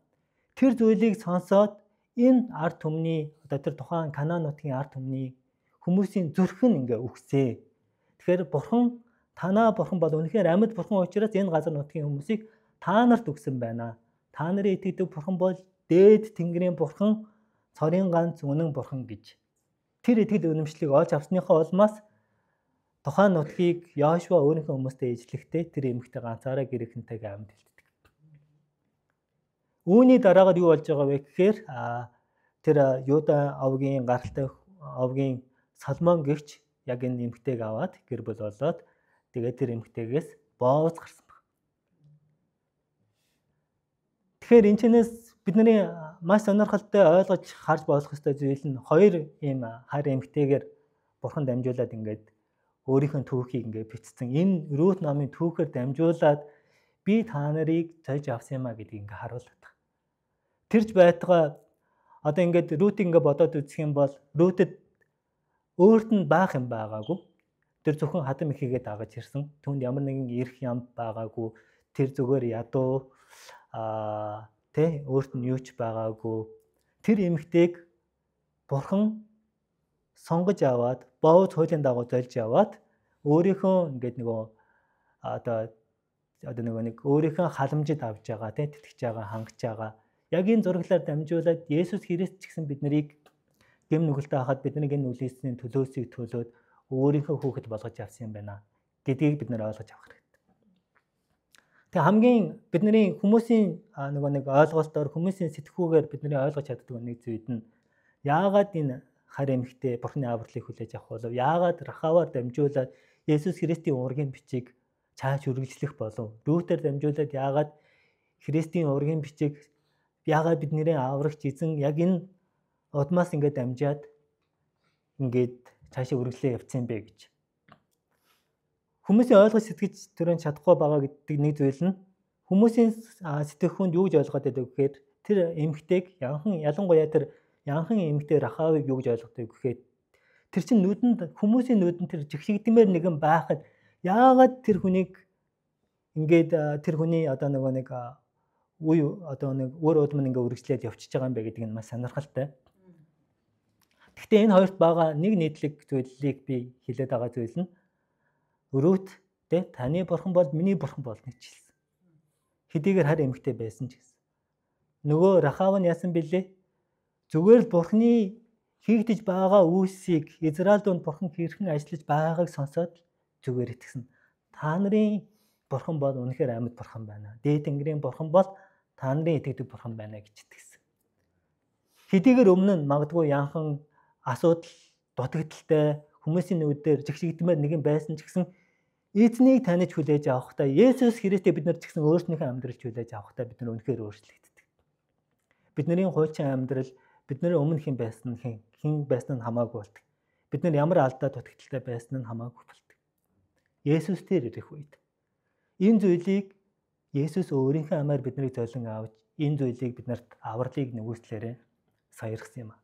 Тэр зүйлийг сонсоод энэ ард түмний одоо тэр тухайн Канаан нутгийн ард түмний хүмүүсийн зүрх нь ингээ үхсээ. Тэгэхээр Бурхан танаа Бурхан бол үнэхээр амьд Бурхан учраас энэ газар нутгийн хүмүүсийг та нарт өгсөн байна. Та нарын итгэдэг Бурхан бол дээд тэнгэрийн Бурхан, цорын ганц үнэн Бурхан гэж. Тэр итгэл үнэмшлийг олж авсныхаа улмаас тухайн нутгийг Йошуа өөрийнхөө хүмүүстэй ижлэхдээ тэр эмэгтэй ганцаараа гэрийнхэнтэйгээ амьд үлддэг. Үүний дараагаар юу болж байгаа вэ гэхээр тэр Юда овгийн гаралтай овгийн Соломон гэгч яг энэ эмэгтэйг аваад гэр бүл болоод тэгээд тэр эмэгтэйгээс Бооз гарсан баг. Тэгэхээр энэ чэнэс бидний маш сонирхолтой ойлгож харж болох ёстой зүйл нь хоёр ийм хар эмэгтэйгээр бурхан дамжуулаад ингээд өөрийнх нь түүхийг ингээд бичсэн. Энэ Рут номын түүхээр дамжуулаад би та нарыг зольж авсан юм а гэдгийг ингээд харуулдаг. Тэрч байтугай одоо ингээд Рутийг ингээд бодоод үзэх юм бол Рутэд өөрт нь баах юм байгаагүй. Тэр зөвхөн хадам ихийгээ дагаж ирсэн. Түүнд ямар нэгэн эрх ям байгаагүй. Тэр зүгээр ядуу тэ өөрт нь юу ч байгаагүй. Тэр эмэгтэйг бурхан сонгож аваад Бооз хуулийн дагуу зольж аваад өөрийнхөө ингээд нөгөө одоо нөгөө нэг өөрийнхөө халамжид авж байгаа тэ тэтгэж байгаа, хангаж байгаа. Яг энэ зураглалаар дамжуулаад Есүс Христ ч гэсэн бид нарыг гэм нүгэлтэй хахад бидний гэм нүглээсний төлөөсийг төлөөд өөрийнхөө хүүхэд болгож авсан юм байна гэдгийг бид нар ойлгож авах хэрэгтэй. Тэгээ хамгийн бидний хүмүүсийн нөгөө нэг ойлголтоор хүмүүсийн сэтгхүүгээр бидний ойлгож чаддаг нэг зүйл нь яагаад энэ хар эмэгтэй Бурхны авралыг хүлээж авах болов? Яагаад Рахаваар дамжуулаад Есүс Христийн уургийн бичиг чааш үргэлжлэх болов? Рутээр дамжуулаад яагаад Христийн уургийн бичиг яагаад бидний аврагч эзэн яг энэ удмаас ингээд дамжаад ингээд цаашаа үргэлжлээ явцсан бэ гэж. Хүмүүсийн ойлгож сэтгэж төрөн чадахгүй байгаа гэдэг нэг зүйл нь хүмүүсийн сэтгэхүйнд юу гэж ойлгоод байдаг гэхээр тэр эмэгтэйг янхан ялангуяа тэр янхан эмэгтэй Рахавыг юу гэж ойлгодог гэхээр тэр чинь нүдэнд хүмүүсийн нүдэнд тэр жигшигдмээр нэгэн байхад яагаад тэр хүнийг ингээд тэр хүний одоо нөгөө нэг үе одоо нэг өөр удам ингээ үргэлжлээд явчихж байгаа юм бэ гэдэг нь маш сонирхолтой. Гэхдээ энэ хоёрт байгаа нэг нийтлэг зүйлийг би хэлээд байгаа зүйл нь Рут тэ таны бурхан бол миний бурхан болно гэж хэлсэн. Хэдийгээр хар эмэгтэй байсан ч гэсэн. Нөгөө Рахав нь яасан бэлээ? Зүгээр л бурханы хийгдэж байгаа үйлсийг Израиль донд бурхан хэрхэн ажиллаж байгааг сонсоод зүгээр итгэсэн. Та нарын бурхан бол үнэхээр амьд бурхан байна. Дээд тэнгэрийн бурхан бол та нарын итгэдэг бурхан байна гэж итгэсэн. Хэдийгээр өмнө нь магадгүй янхан асуудал дутагдaltaй хүмүүсийн нүдээр жигшигдмээр нэгэн байсан ч гэсэн эзнийг таних хүлээж авахдаа Есүс Христийг бид нар ч гэсэн өөрснийхөө амьдралд хүлээж авахдаа бид нар үнэхээр өөрчлөгддөг. Бидний хуучин амьдрал бидний өмнө хэн байсан нь хэн байсан нь хамаагүй болдог. Бид нар ямар алдаа дутагдaltaй байсан нь хамаагүй болдог. Есүс дээр ирэх үед энэ зүйлийг Есүс өөрийнхөө амиар биднийг золин авч энэ зүйлийг биднэрт авралыг нэгүслээрээ саярхсан юм а.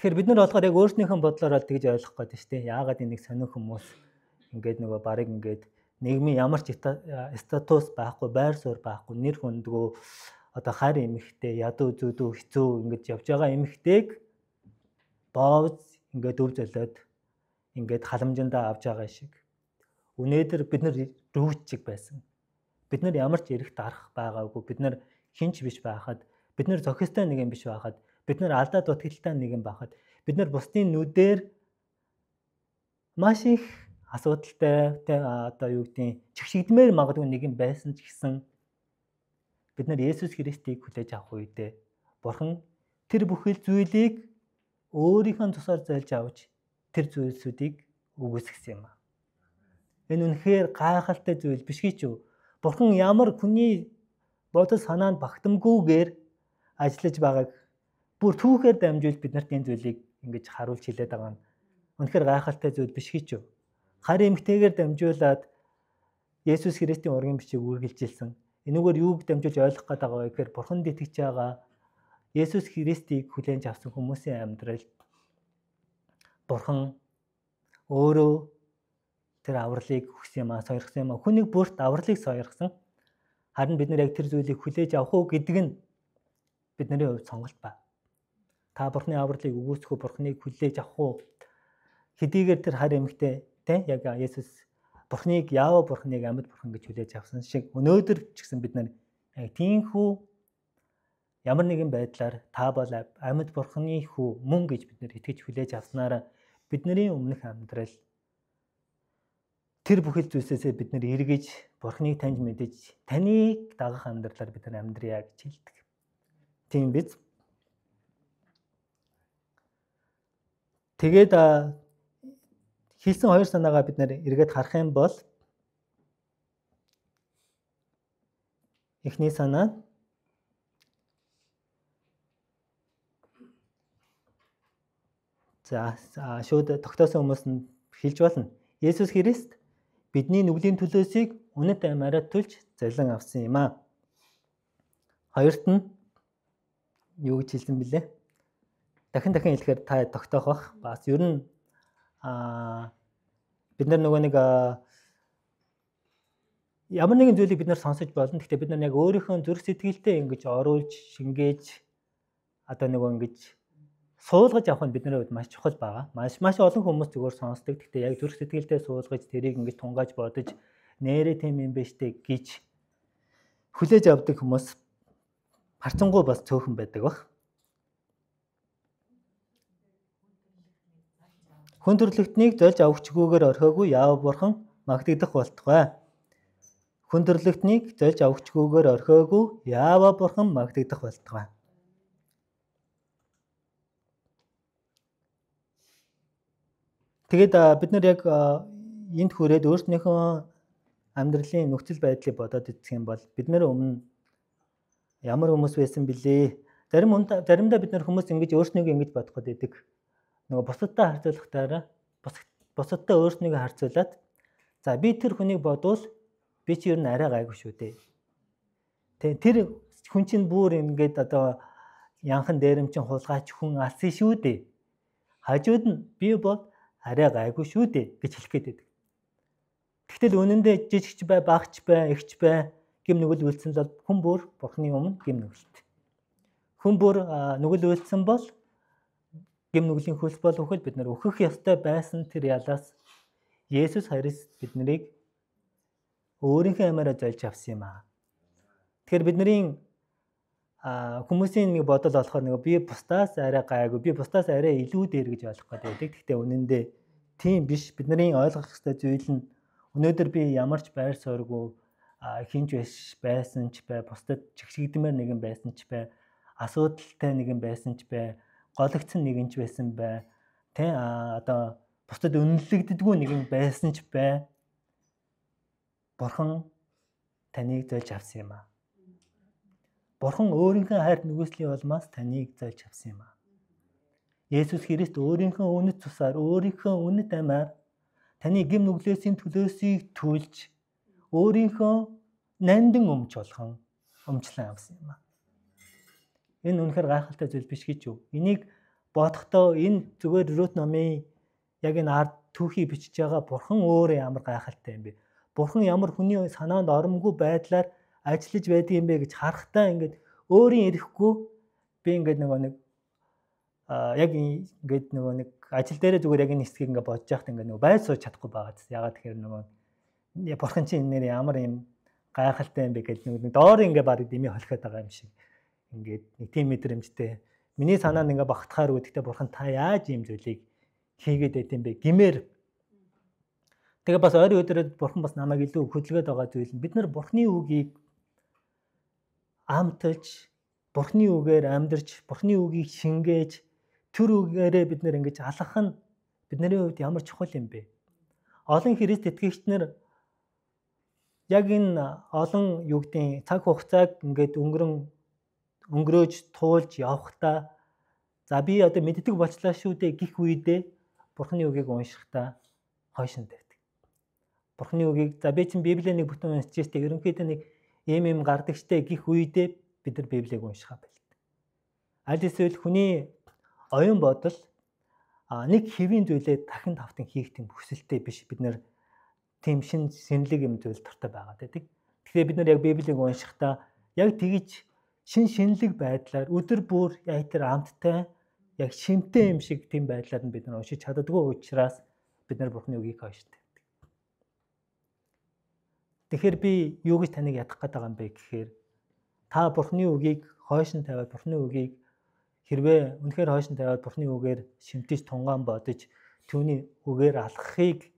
Тэгэхээр бид нар болохоор яг өөрснийхөө бодлоор л тэгж ойлгох гээд шүү дээ. Яагаад энийг сонин хүмүүс ингээд нөгөө барыг ингээд нийгмийн ямар ч статус байхгүй, байр суурь байхгүй, нэр хүндгүү одоо хар эмэгтэй, ядуу зүүдүү хэцүү ингэж явж байгаа эмэгтэйг Боовз ингээд өв золиод ингээд халамжиндаа авч байгаа шиг. Өнөөдөр бид нар рүүт чиг байсан. Бид нар ямар ч эрх дарах байгаагүй. Бид нар хинч биш байхад, бид нар зохистой нэгэн биш байхад, бид нар алдаа дутагдaltaй нэгэн байхад, бид нар бусдын нүдээр маш их асуудалтай одоо юу гэдгийг чигшигдмээр магадгүй нэгэн байсан ч гэсэн бид нар Есүс Христийг хүлээж авах үедээ Бурхан тэр бүхэл зүйлийг өөрийнхөө тусаар зайлж авч тэр зүйлсүүдийг үгүйсгэсэн юм аа. Энэ үнэхээр гайхалтай зүйл биш гэж юу? Бурхан ямар хүний бодол санаанд багтамгүйгээр ажиллаж байгааг бүр түүхээр дамжуулж биднэрт энэ зүйлийг ингэж харуулж хэлээд байгаа нь үнэхээр гайхалтай зүйл биш гэж юу? Хар эмэгтэйгээр дамжуулаад Есүс Христийн ургийн бичиг үргэлжилсэн. Энүүгээр юуг дамжуулж ойлгох гээд байгаа вэ гэхээр Бурханд итгэж байгаа Есүс Христийг хүлээн авсан хүмүүсийн амьдралд Бурхан өөрөө тэр авралыг өгсөн юм аа, сойрхсон юм аа. Хүнийг бүрт авралыг сойрхсон. Харин бид нар яг тэр зүйлийг хүлээж авах уу гэдэг нь бидний хувьд сонголт ба. Та Бурханы авралыг үгүйсгэх үү, Бурханыг хүлээж авах уу? Хэдийгээр тэр хар эмэгтэй тэ яг Есүс Бурханыг Яава Бурханыг амьд Бурхан гэж хүлээж авсан шиг өнөөдөр ч гэсэн бид нар яг тийхүү ямар нэгэн байдлаар та бол амьд Бурханы хүү мөн гэж бид нар итгэж хүлээж авснараа бидний өмнөх амьдрал тэр бүхэл зүйлсээсээ бид нар эргэж Бурханыг таньж мэдэж таныг дагах амьдралаар бид нар амьдрья гэж хэлдэг. Тийм биз? Тэгээд хэлсэн хоёр санаагаа бид нар эргээд харах юм бол эхний санаа за шууд тогтоосон хүмүүс нь хэлж болно. Есүс Христ бидний нүглийн төлөөсийг үнэт амиараа төлж золин авсан юм аа. Хоёрт нь юу гэж хэлсэн бэлээ? Дахин хэлэхээр та тогтоох бах. Бас ер нь бид нар нөгөө нэг ямар нэгэн зүйлийг бид нар сонсож болно. Гэхдээ бид нар яг өөрийнхөө зүрх сэтгэлдээ ингэж оруулж, шингээж одоо нөгөө ингэж суулгаж авах нь бидний хувьд маш чухал байгаа. Маш олон хүмүүс зүгээр сонсдог. Гэхдээ яг зүрх сэтгэлдээ суулгаж тэрийг ингэж тунгааж бодож нэрээ тийм юм биш үү гэж хүлээж авдаг хүмүүс харцангуй бас цөөхөн байдаг бах. Хүн төрлөختнийг зольж авахчгүйгээр орхиогүй Яава Бурхан магтагдах болтугай. Хүн төрлөختнийг зольж авахчгүйгээр орхиогүй Яава Бурхан магтагдах болтугай. Тэгээд бид нар яг энд хүрээд өөрснийхөө амьдралын нөхцөл байдлыг бодоод үзэх юм бол бид нар өмнө ямар хүмүүс байсан бilé? Заримдаа бид нар хүмүүс ингэж өөрснийгөө ингэж бодох гэдэг. Нөгөө бусадтай харьцуулахдаа бусадтай өөрснийгөө харьцуулаад за би тэр хүнийг бодвол би чи ер нь арай гайгүй шүү дээ. Тэ тэр хүн чинь бүр ингээд одоо янхан дээрэмчин хулгайч хүн алсан шүү дээ. Хажууд нь би бол арай гайгүй шүү дээ гэж хэлэх гээд байдаг. Тэгтэл үнэндээ жижигч бай, багч бай, эгч бай гэм нүгэл үйлдсэн бол хүн бүр Бурхны өмнө гэм нүгэлт. Хүн бүр нүгэл үйлдсэн бол гэм нүглийн хөлс бол үхэл бид нар өөхөх ёстой байсан тэр ялаас Есүс Христ биднийг өөрийнхөө амиараа зольж авсан юм аа. Тэгэхээр бидний хүмүүсийн нэг бодол болохоор нэг би бусдаас арай гайгүй, би бусдаас арай илүү дээр гэж ойлгох гээд байдаг. Гэхдээ үнэн дээр тийм биш. Бидний ойлгох ёстой зүйл нь өнөөдөр би ямар ч байр суурьгүй хинж байсан ч бай, бусдад чигшигдмээр нэгэн байсан ч бай, асуудалтай нэгэн байсан ч бай, гологдсон нэгэн ч байсан бай, тэ одоо бусдад үнэлэгддэггүй нэгэн байсан ч бай. Бурхан таныг зольж авсан юм аа. Бурхан өөрийнхөө хайр нүгүслийн улмаас таныг зольж авсан юм аа. Есүс Христ өөрийнхөө үнэт цусаар, өөрийнхөө үнэт амиар таны гэм нүглээсийн төлөөсийг төлж өөрийнхөө нандин өмч болгон өмчлөн авсан юм аа. Энэ үнэхээр гайхалтай зүйл биш гэж юу? Энийг бодохдоо энэ зүгээр Рут номын яг энэ ард түүхий бичиж байгаа Бурхан өөрөө ямар гайхалтай юм бэ? Бурхан ямар хүний санаанд оромгүй байдлаар ажиллаж байдаг юм бэ гэж харахтаа ингээд өөрийн ирэхгүй би ингээд нөгөө нэг яг ингээд нөгөө нэг ажил дээрээ зүгээр яг энэ хэсгийг ингээд бодож байхад ингээд нөгөө байд сууж чадахгүй байгаа гэсэн. Ягаад тэгэхээр нөгөө Бурхан чинь энэ нэр ямар юм гайхалтай юм бэ гэж нэг доор ингээд барыг дэмий холхиод байгаа юм шиг ингээд нэг тийм мэдрэмжтэй. Миний санаанд ингээд багтахаар үгдэгтэй Бурхан та яаж ийм зүйлийг хийгээд байт юм бэ гимээр. Тэгээ бас ойрын өдрөд Бурхан бас намайг илүү хөдөлгөөд байгаа зүйл нь бид нар Бурханы үгийг амталж, Бурханы үгээр амьдарч, Бурханы үгийг шингээж, тэр үгээрээ бид нэр ингэж алхах нь бидний хувьд ямар чухал юм бэ? Олон Христ итгэгч нар яг энэ олон юу гэдгийг цаг хугацааг ингээд өнгөрөөж туулж явахдаа за би одоо мэддэг болчлаа шүү дээ гих үедээ Бурханы үгийг уншихдаа хойшин тавьдаг. Бурханы үгийг за би чинь Библийг нэг бүтэн уншиж штэ ерөнхийдөө нэг ийм юм гардаг штэ гих үедээ бид нар Библийг уншихаа болдог. Аль эсвэл хүний оюун бодол нэг хэвийн зүйлээ дахин тавтан хийх тийм хүсэлтэй биш, бид нар тийм шин сэнлэг юм зүйл дуртай байгаа гэдэг. Тэгэхээр бид нар яг Библийг уншихдаа яг тэгж шин шинэлэг байдлаар өдөр бүр яг тэр амттай яг шимтэй юм шиг тийм байдлаар нь бид нар уншиж чаддаггүй учраас бид нар Бурхны үгийг хойш тавьдаг. Тэгэхээр би юу гэж таныг ядах гээд байгаа юм бэ гэхээр та Бурхны үгийг хойш нь тавиад Бурхны үгийг хэрвээ үнэхээр хойш нь тавиад Бурхны үгээр шимтэж тунгаан бодож түүний үгээр алхахыг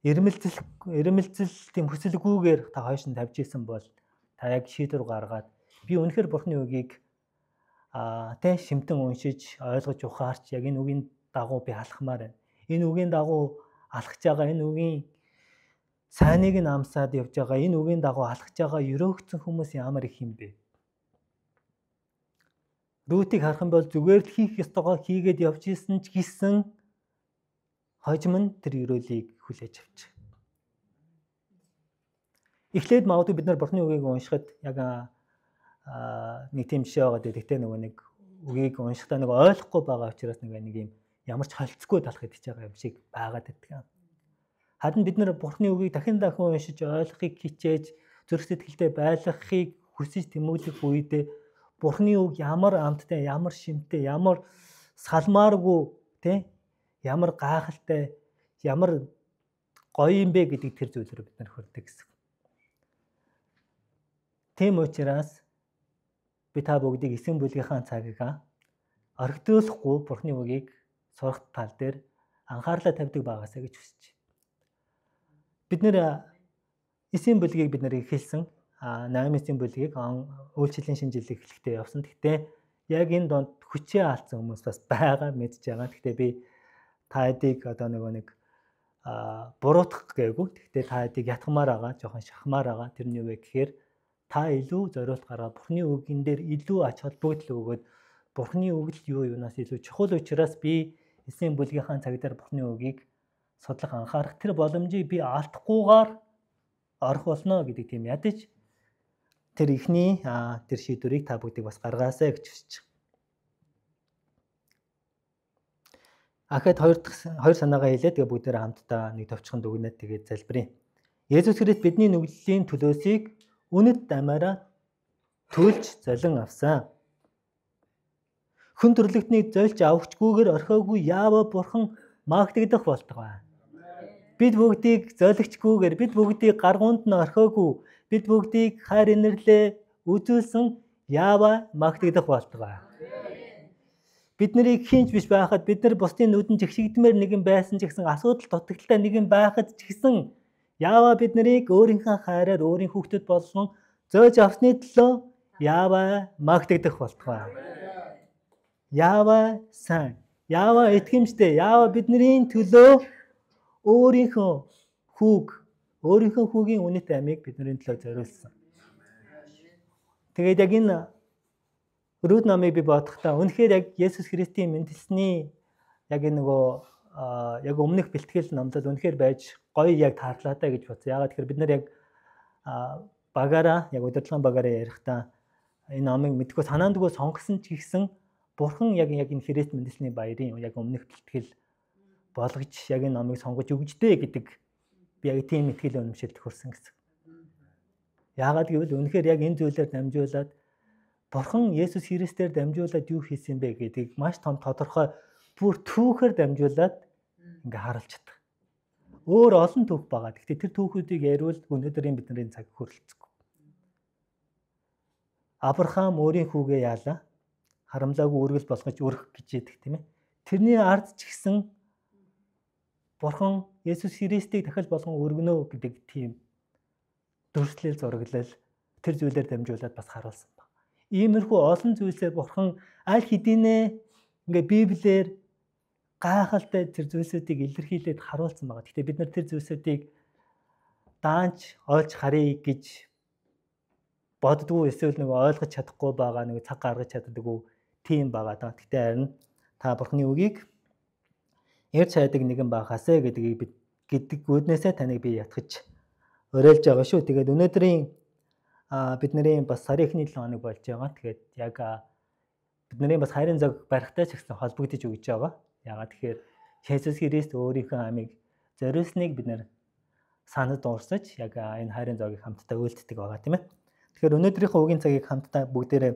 эрмэлзэл тийм хүсэлгүйгээр та хойш нь тавьж исэн бол та яг шийдвэр гаргаад би үнэхээр Бурхны үгийг тэ шимтэн уншиж ойлгож ухаарч яг энэ үгийн дагуу би алхмаар байна. Энэ үгийн дагуу алхаж байгаа, энэ үгийн сайныг нь амсаад явж байгаа, энэ үгийн дагуу алхаж байгаа ерөөгцөн хүмүүс ямар их юм бэ? Рутийг харах юм бол зүгээр л хийх ёстойгоо хийгээд явж исэн ч гэсэн хожим нь тэр ерөөлийг хүлээж авч. Эхлээд магадгүй бид нар Бурхны үгийг уншихад яг нэг тийм жишээ байгаа дээ. Тэгтээ нөгөө нэг үгийг уншихдаа нэг ойлгохгүй байгаа учраас нэг юм ямар ч холцгүй талах идэж байгаа юм шиг байгаад байдаг. Харин бид нар Бурхны үгийг дахин дахин уншиж ойлгохыг хичээж, зүрх сэтгэлдээ байлгахыг хүсэж тэмүүлэх үедээ Бурхны үг ямар амттай, ямар шимтэй, ямар салмааргүй, тэ ямар гайхалтай, ямар гоё юм бэ гэдэг тэр зүйлээр бид нар хүрдэг гэсэн. Тийм учраас би та бүгдийг эсэн бүлгийнхаа цагийг орхидуулахгүй Бурхны үгийг сурах тал дээр анхаарлаа тавьдаг байгаасаа гэж хүсэж байна. Бид нэр эсэн бүлгийг бид нэр эхэлсэн. 8-ын бүлгийг үйлчлэлийн шинэ жилийг эхлэхдээ явсан. Гэхдээ яг энэ донд хүчээ алдсан хүмүүс бас байгаа мэдж байгаа. Гэхдээ би та хэдийг одоо нөгөө нэг буруутгах гээгүй. Гэхдээ та хэдийг ятгамаар байгаа, жоохон шахмаар байгаа. Тэр нь юу вэ гэхээр та илүү зориулт гаргаад Бурхны үгэн дээр илүү ач холбогдол өгөөд Бурхны үг л юу юунаас илүү чухал учраас би эсийн бүлгийнхаа цаг дээр Бурхны үгийг судлах анхаарах тэр боломжийг би алдахгүйгээр орох болно гэдэг тийм ядаж тэр ихний тэр шийдвэрийг та бүгдийг бас гаргаасай гэж хүсэж байна. Ахад хоёр санаагаа хэлээд тэгээ бүгдээрээ хамтдаа нэг товчхон дүгнээд тэгээд залбирая. Есүс Христ бидний нүглийн төлөөсийг үнэт дамаараа төлж золин авсан. Хүн төрлөختнийг зольж авахчгүйгээр орхиогүй Яава Бурхан магтагдах болтугай. Бид бүгдийг золигчгүйгээр, бид бүгдийг гаргуунд нь орхиогүй, бид бүгдийг хайр инэрлээ үзүүлсэн Яава магтагдах болтугай. Бид нарыг хинч биш байхад, бид нар бусдын нүдэнд жигшигдмээр нэгэн байсан ч гэсэн, асуудал дутагдaltaй нэгэн байхад ч гэсэн Яава бид нарыг өөрийнхөө хайраар өөрийн хүүхдүүд болгон зөөж авсны төлөө Яава магтагдах болтугай. Яава сайн. Яава итгэмжтэй. Яава бидний төлөө өөрийнхөө хүүг, өөрийнхөө хүүгийн үнэт амийг бидний төлөө зориулсан. Тэгээд яг энэ Рут номыг би бодохдоо үнэхээр яг Есүс Христийн мэндэлсний яг энэ нөгөө яг өмнөх бэлтгэл номдод үнэхээр байж гоё яг таарлаатай гэж бодсон. Яагаад тэгэхээр бид нар яг багаараа яг удирдлагын багаараа ярихдаа энэ номыг мэдгүй санаандгүй сонгосон ч гэсэн Бурхан яг энэ Христ мэндэлсний баярын яг өмнөх бэлтгэл болгож яг энэ номыг сонгож өгчтэй гэдэг би яг тийм итгэл үнэмшилд хүрсэн гэсэн. Яагаад гэвэл үнэхээр яг энэ зүйлээр дамжуулаад Бурхан Есүс Христээр дамжуулаад юу хийсэн бэ гэдгийг маш том тодорхой бүр түүхээр дамжуулаад ингээ харуулж чадах. Өөр олон түүх байгаа. Гэхдээ тэр түүхүүдийг яриул өнөөдрийн бидний цаг хүрэлцэхгүй. Авраам өөрийн хүүгээ яалаа. Харамлаагүй өргөл болгож өргөх гэж яддаг тийм ээ. Тэрний ард ч гэсэн Бурхан Есүс Христийг дахил болгон өргөнө гэдэг тийм дүрслэл зураглал тэр зүйлээр дамжуулаад бас харуулсан баг. Иймэрхүү олон зүйлсээр Бурхан аль хэдийнэ ингээ Библиэр гайхалтай тэр зүйлсүүдийг илэрхийлээд харуулсан байгаа. Гэхдээ бид нар тэр зүйлсүүдийг даанч олж харъя гэж боддгоо эсвэл нэг ойлгож чадахгүй байгаа, нэг цаг гаргаж чаддаггүй тийм байгаа даа. Гэхдээ харин та Бурханы үгийг ярьж хайдаг нэгэн байхаасэ гэдгийг бид гэдэг үүднээсээ таныг би ятгах уриалж байгаа шүү. Тэгээд өнөөдрийн бидний бас сарын эхний 7 хоног болж байгаа. Тэгээд яг бидний бас хайрын зог барихтай ч гэсэн холбогдож өгч байгаа. Яагаад тэгэхээр Есүс Христ өөрийнхөө амийг зориулсныг бид нэр санад дуурсаж яг энэ хайрын зогийг хамтдаа үйлддэг байгаа тийм ээ. Тэгэхээр өнөөдрийнхөө үгийн цагийг хамтдаа бүгдээрээ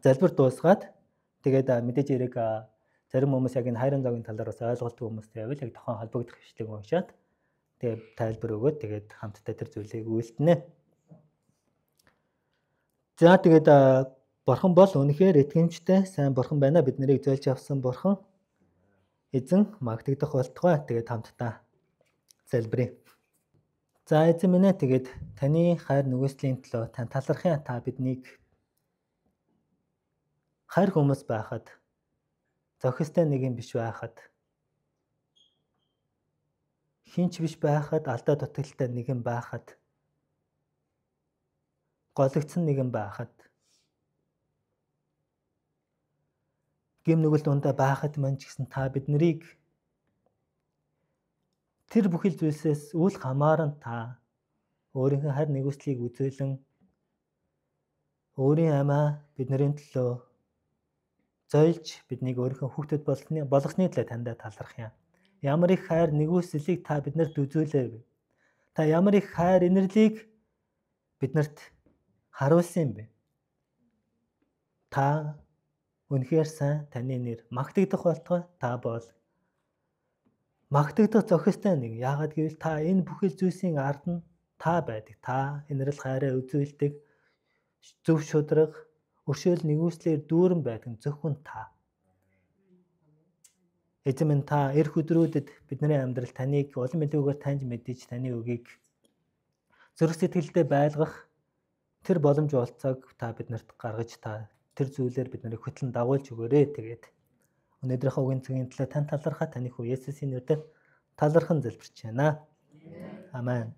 залбир дуусгаад тэгээд мэдээж хэрэг зарим хүмүүс яг энэ хайрын зогийн талаар бас ойлголтгүй хүмүүс байвал яг тухайн холбогдох хвшлийг уншаад тэгээд тайлбар өгөөд тэгээд хамтдаа тэр зүйлийг үйлдэнэ. За тэгээд Бурхан бол үнэхээр итгэмжтэй сайн Бурхан байна. Бид нарыг зольж авсан Бурхан эзэн магтагдах болтугай. Тэгээд хамтдаа залбирая. За эзэн минь ээ, тэгээд таны хайр нүгэслийн төлөө тань талархъя. Та биднийг хайр хүмүүс байхад, зохистой нэгэн биш байхад, хинч биш байхад, алдаа дутагдaltaй нэгэн байхад, гологдсон нэгэн байхад, гэм нүгэл дундаа байхад мань ч гэсэн та бид нарыг тэр бүхэл зүйлсээс үл хамааран та өөрийнхөө хайр нэгүслийг үзүүлэн өөрийн амиа бидний төлөө зольж биднийг өөрийнхөө хүүхдүүд болгосны төлөө таньдаа талархъя. Ямар их хайр нэгүслийг та биднэрт үзүүлээв. Та ямар их хайр инэрлийг биднэрт харуулсан юм бэ? Та үнэхээр сайн, таны нэр магтагдах болтугай. Та бол магтагдах зохистой нэг. Яагаад гэвэл та энэ бүхэл зүйлсийн ард нь та байдаг. Та инэрл хайраа үзүүлдэг, зөв шударга, өршөөл нэгүслээр дүүрэн байдаг зөвхөн та. Эзэн минь, та эх өдрүүдэд бидний амьдрал таныг улам илүүгээр таньж мэдэж, таны үгийг зүрх сэтгэлдээ байлгах тэр боломж болцоог та биднэрт гаргаж, та тэр зүйлээр бид нарыг хөтлөн дагуулж өгөөрэй. Тэгээд өнөөдрийнхөө үгийн цагийн төлөө тань талархаа таны хүү Есүсийн нэрээр талархан залбирч байна. Амен.